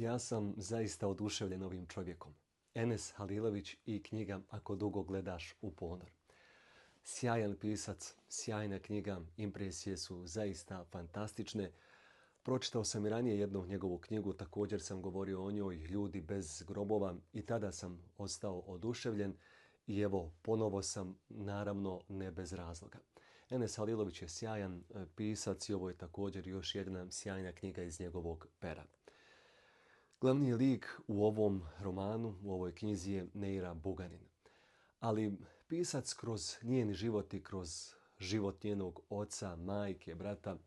Ja sam zaista oduševljen ovim čovjekom. Enes Halilović i knjiga Ako dugo gledaš u ponor. Sjajan pisac, sjajna knjiga, impresije su zaista fantastične. Pročitao sam i ranije jednu njegovu knjigu, također sam govorio o njoj, Ljudi bez grobova, i tada sam ostao oduševljen i evo ponovo sam, naravno ne bez razloga. Enes Halilović je sjajan pisac i ovo je također još jedna sjajna knjiga iz njegovog pera. Glavni lik u ovom romanu, u ovoj knjizi je Neira Bugarin. Ali pisac kroz njen život i kroz život njenog oca, majke, brata,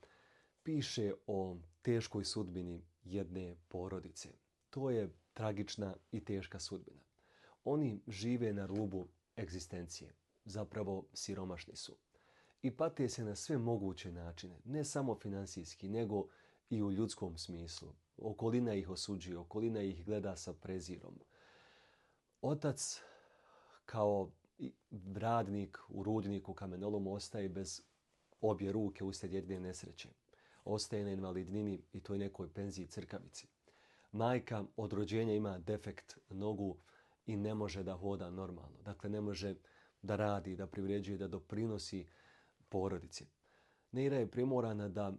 piše o teškoj sudbini jedne porodice. To je tragična i teška sudbina. Oni žive na rubu egzistencije. Zapravo siromašni su. I pate se na sve moguće načine. Ne samo finansijski, nego i u ljudskom smislu. Okolina ih osuđuje, okolina ih gleda sa prezirom. Otac kao radnik u rudniku kamenolomu ostaje bez obje ruke uslijed jedne nesreće. Ostaje na invalidnini i toj nekoj penziji crkavici. Majka od rođenja ima defekt nogu i ne može da hoda normalno. Dakle, ne može da radi, da privređuje, da doprinosi porodici. Neira je primorana da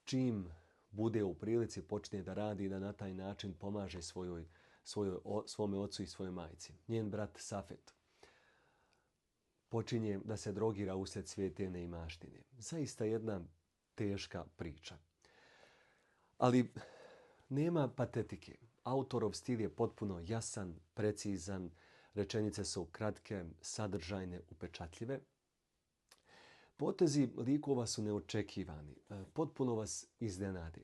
čim bude u prilici počne da radi i da na taj način pomaže svome ocu i svojoj majci. Njen brat Safet počinje da se drogira uslijed sve te neimaštine. Zaista jedna teška priča. Ali nema patetike. Autorov stil je potpuno jasan, precizan, rečenice su kratke, sadržajne, upečatljive. Potezi likova su neočekivani, potpuno vas iznenadi.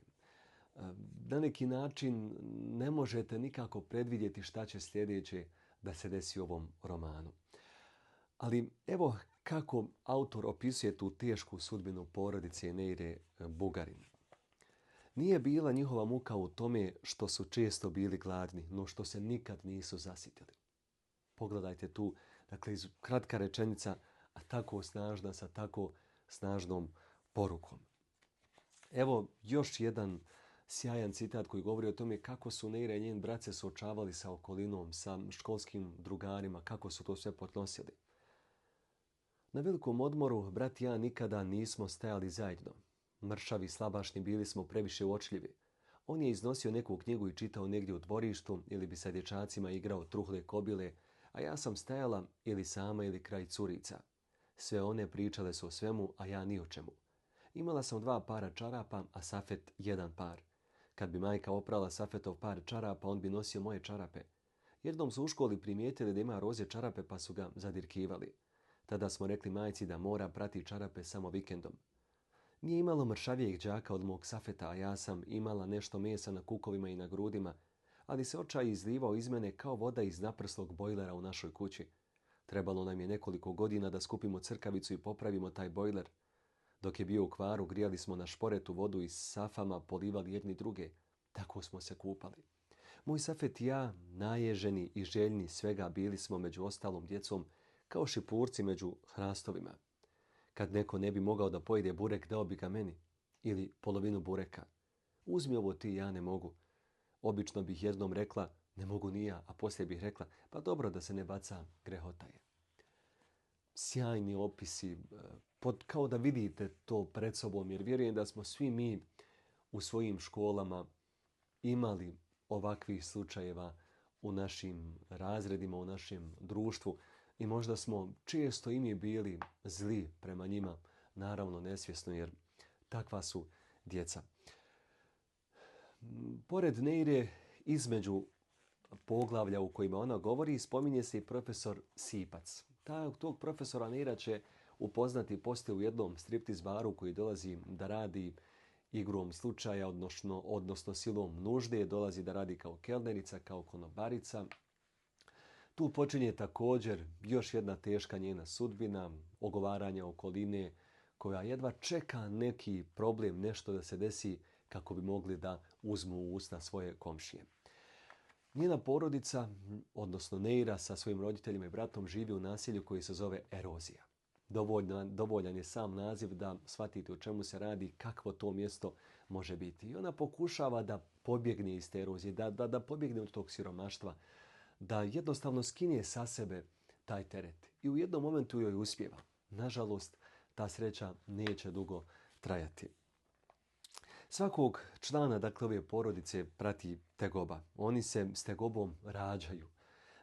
Na neki način ne možete nikako predvidjeti šta će sljedeće da se desi u ovom romanu. Ali evo kako autor opisuje tu tešku sudbinu porodice Neire Bugarin. Nije bila njihova muka u tome što su često bili gladni, no što se nikad nisu zasitili. Pogledajte tu, dakle, kratka rečenica, a tako snažna, sa tako snažnom porukom. Evo još jedan sjajan citat koji govori o tome kako su Neira i njen brat se suočavali sa okolinom, sa školskim drugarima, kako su to sve podnosili. Na velikom odmoru brat i ja nikada nismo stajali zajedno. Mršavi, slabašni, bili smo previše uočljivi. On je iznosio neku knjigu i čitao negdje u dvorištu ili bi sa dječacima igrao truhle kobile, a ja sam stajala ili sama ili kraj curica. Sve one pričale su o svemu, a ja ni o čemu. Imala sam 2 para čarapa, a Safet 1 par. Kad bi majka oprala Safetov par čarapa, on bi nosio moje čarape. Jednom su u školi primijetili da ima roze čarape pa su ga zadirkivali. Tada smo rekli majci da mora prati čarape samo vikendom. Nije imalo mršavijeg đaka od mog Safeta, a ja sam imala nešto mesa na kukovima i na grudima, ali se očaj izlivao iz mene kao voda iz naprslog bojlera u našoj kući. Trebalo nam je nekoliko godina da skupimo crkavicu i popravimo taj bojler. Dok je bio u kvaru, grijali smo na šporetu vodu i safama polivali jedni druge. Tako smo se kupali. Moj Safet i ja, naježeni i željni svega, bili smo među ostalom djecom kao šipurci među hrastovima. Kad neko ne bi mogao da pojede burek, dao bi ga meni. Ili polovinu bureka. Uzmi ovo ti, ja ne mogu. Obično bih jednom rekla, ne mogu ni ja, a poslije bih rekla, pa dobro da se ne baca, grehota je. Sjajni opisi, kao da vidite to pred sobom, jer vjerujem da smo svi mi u svojim školama imali ovakvih slučajeva u našim razredima, u našem društvu i možda smo često i mi bili zli prema njima, naravno nesvjesno, jer takva su djeca. Pored Neire, između poglavlja u kojima ona govori, spominje se i profesor Sipac. Tog profesora Neira će upoznati poslije u jednom striptiz baru koji dolazi da radi igrom slučaja, odnosno silom nužde, dolazi da radi kao kelnerica, kao konobarica. Tu počinje također još jedna teška njena sudbina, ogovaranja okoline, koja jedva čeka neki problem, nešto da se desi kako bi mogli da uzmu u usta svoje komšije. Njena porodica, odnosno Neira sa svojim roditeljima i bratom, živi u naselju koji se zove Erozija. Dovoljan je sam naziv da shvatite o čemu se radi, kakvo to mjesto može biti. I ona pokušava da pobjegne iz te erozije, da pobjegne od tog siromaštva, da jednostavno skine sa sebe taj teret. I u jednom momentu joj uspijeva. Nažalost, ta sreća neće dugo trajati. Svakog člana, dakle, ove porodice prati tegoba. Oni se s tegobom rađaju.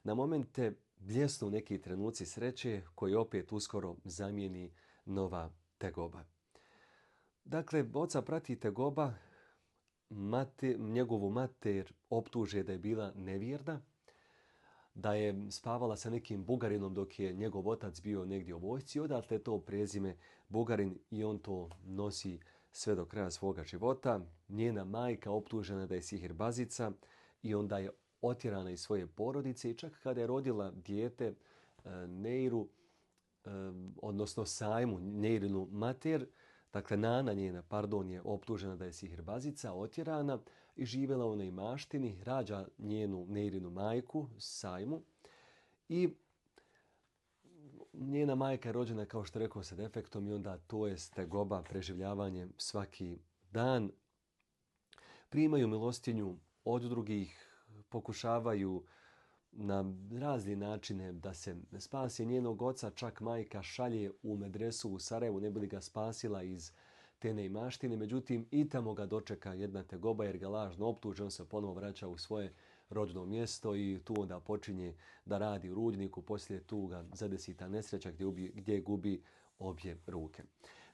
Na momente bljesnu neki trenuci sreće koji opet uskoro zamijeni nova tegoba. Dakle, oca prati tegoba, njegovu mater optuže da je bila nevjerna, da je spavala sa nekim Bugarinom dok je njegov otac bio negdje u vojsci. Odatle je to prezime Bugarin i on to nosi sve do kraja svoga života. Njena majka optužena da je sihirbazica i onda je otjerana iz svoje porodice i čak kada je rodila dijete Neiru, odnosno Sajmu, Neirinu mater, dakle nana njena, je optužena da je sihirbazica, otjerana i živjela u neimaštini, rađa njenu Neirinu majku, Sajmu, i njena majka je rođena, kao što rekao, sa defektom i onda to je tegoba, preživljavanje svaki dan. Primaju milostinju od drugih, pokušavaju na razne načine da se spasi njenog oca, čak majka šalje u medresu u Sarajevu, ne bi li ga spasila iz te neimaštine. Međutim, i tamo ga dočeka jedna tegoba jer ga lažno optuže, on se ponovo vraća u svoje rodno mjesto i tu onda počinje da radi u rudniku. Poslije tu ga zadesi ta nesreća gdje gubi obje ruke.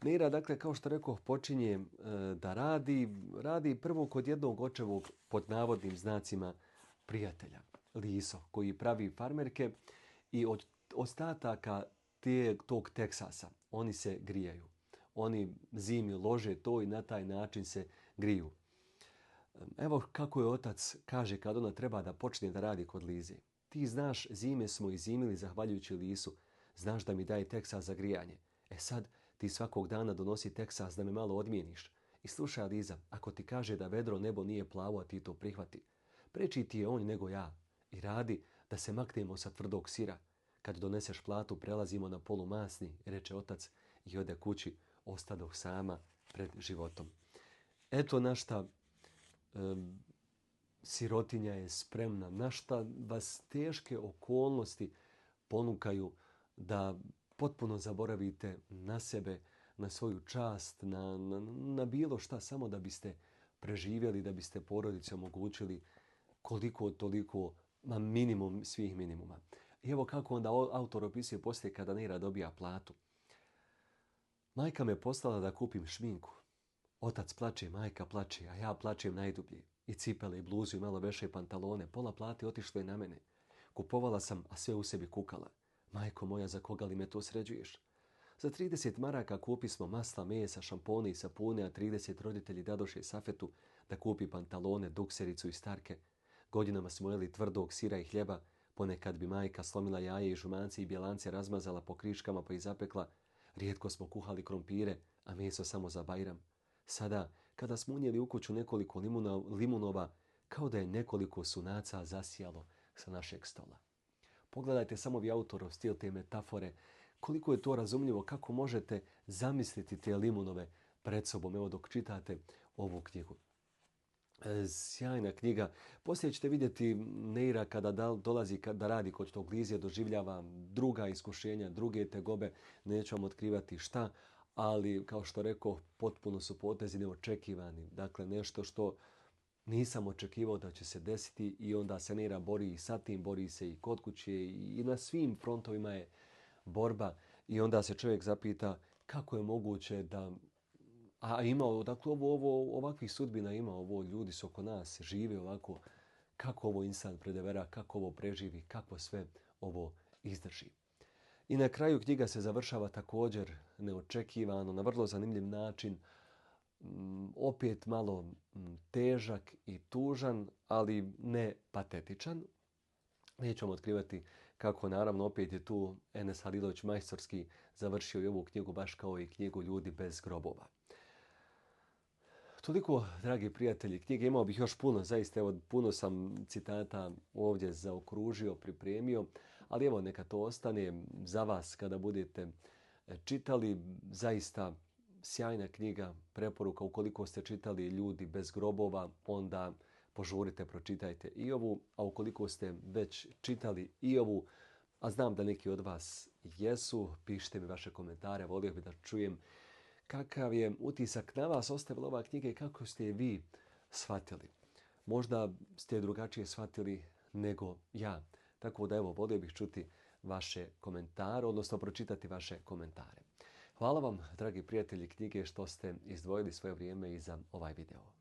Neira, dakle, kao što rekao, počinje da radi prvo kod jednog očevog, pod navodnim znacima, prijatelja, Liso, koji pravi farmerke i od ostataka tog Teksasa oni se grijaju. Oni zimi lože to i na taj način se griju. Evo kako je otac kaže kad ona treba da počne da radi kod Lize. Ti znaš, zime smo izimili zahvaljujući Lisu. Znaš da mi daje Teksas za grijanje. E sad ti svakog dana donosi Teksas da me malo odmijeniš. I slušaj, Liza, ako ti kaže da vedro nebo nije plavo, a ti to prihvati. Preči ti je on nego ja. I radi da se maknemo sa tvrdog sira. Kad doneseš platu, prelazimo na polumasni, reče otac i ode kući, ostadoh sama pred životom. Eto na šta sirotinja je spremna, na šta vas teške okolnosti ponukaju da potpuno zaboravite na sebe, na svoju čast, na bilo šta, samo da biste preživjeli, da biste porodici omogućili koliko toliko, minimum svih minimuma. I evo kako onda autor opisuje poslije kada Neira dobija platu. Majka me poslala da kupim šminku. Otac plače, majka plače, a ja plačem najdublje. I cipele, i bluzu, i malo veše pantalone. Pola plate otišlo je na mene. Kupovala sam, a sve u sebi kukala. Majko moja, za koga li me to sređuješ? Za 30 maraka kupi smo masla, mesa, šampone i sapune, a 30 roditelji dadoše Safetu da kupi pantalone, duksericu i starke. Godinama smo jeli tvrdog sira i hljeba. Ponekad bi majka slomila jaje i žumance i bjelance razmazala po kriškama pa i zapekla. Rijetko smo kuhali krompire, a meso samo za Bajram. Sada, kada smo unijeli u kuću nekoliko limunova, kao da je nekoliko sunaca zasijalo sa našeg stola. Pogledajte samo vi autorov stil te metafore, koliko je to razumljivo, kako možete zamisliti te limunove pred sobom, evo dok čitate ovu knjigu. Sjajna knjiga. Poslije ćete vidjeti Neira kada dolazi da radi kod tog Lizija, doživljava druga iskušenja, druge tegobe, neću vam otkrivati šta, ali kao što rekao, potpuno su potezi neočekivani. Dakle, nešto što nisam očekivao da će se desiti i onda se Neira bori i sa tim, bori se i kod kuće i na svim frontovima je borba i onda se čovjek zapita kako je moguće da, a ima, dakle, ovakvih sudbina ima, ovo ljudi su oko nas, žive ovako, kako ovo insan predevera, kako ovo preživi, kako sve ovo izdrži. I na kraju knjiga se završava također neočekivano, na vrlo zanimljiv način, opet malo težak i tužan, ali ne patetičan. Nećemo otkrivati kako, naravno, opet je tu Enes Halilović majstorski završio i ovu knjigu, baš kao i knjigu Ljudi bez grobova. Toliko, dragi prijatelji, knjige imao bih još puno, zaista, evo, puno sam citata ovdje zaokružio, pripremio, ali evo neka to ostane za vas kada budete čitali. Zaista sjajna knjiga, preporuka ukoliko ste čitali Ljudi bez grobova, onda požurite, pročitajte i ovu, a ukoliko ste već čitali i ovu, a znam da neki od vas jesu, pišite mi vaše komentare, volio bih da čujem kakav je utisak na vas ostavila ova knjiga i kako ste je vi shvatili. Možda ste je drugačije shvatili nego ja. Tako da evo, volio bih čuti vaše komentare, odnosno pročitati vaše komentare. Hvala vam, dragi prijatelji knjige, što ste izdvojili svoje vrijeme i za ovaj video.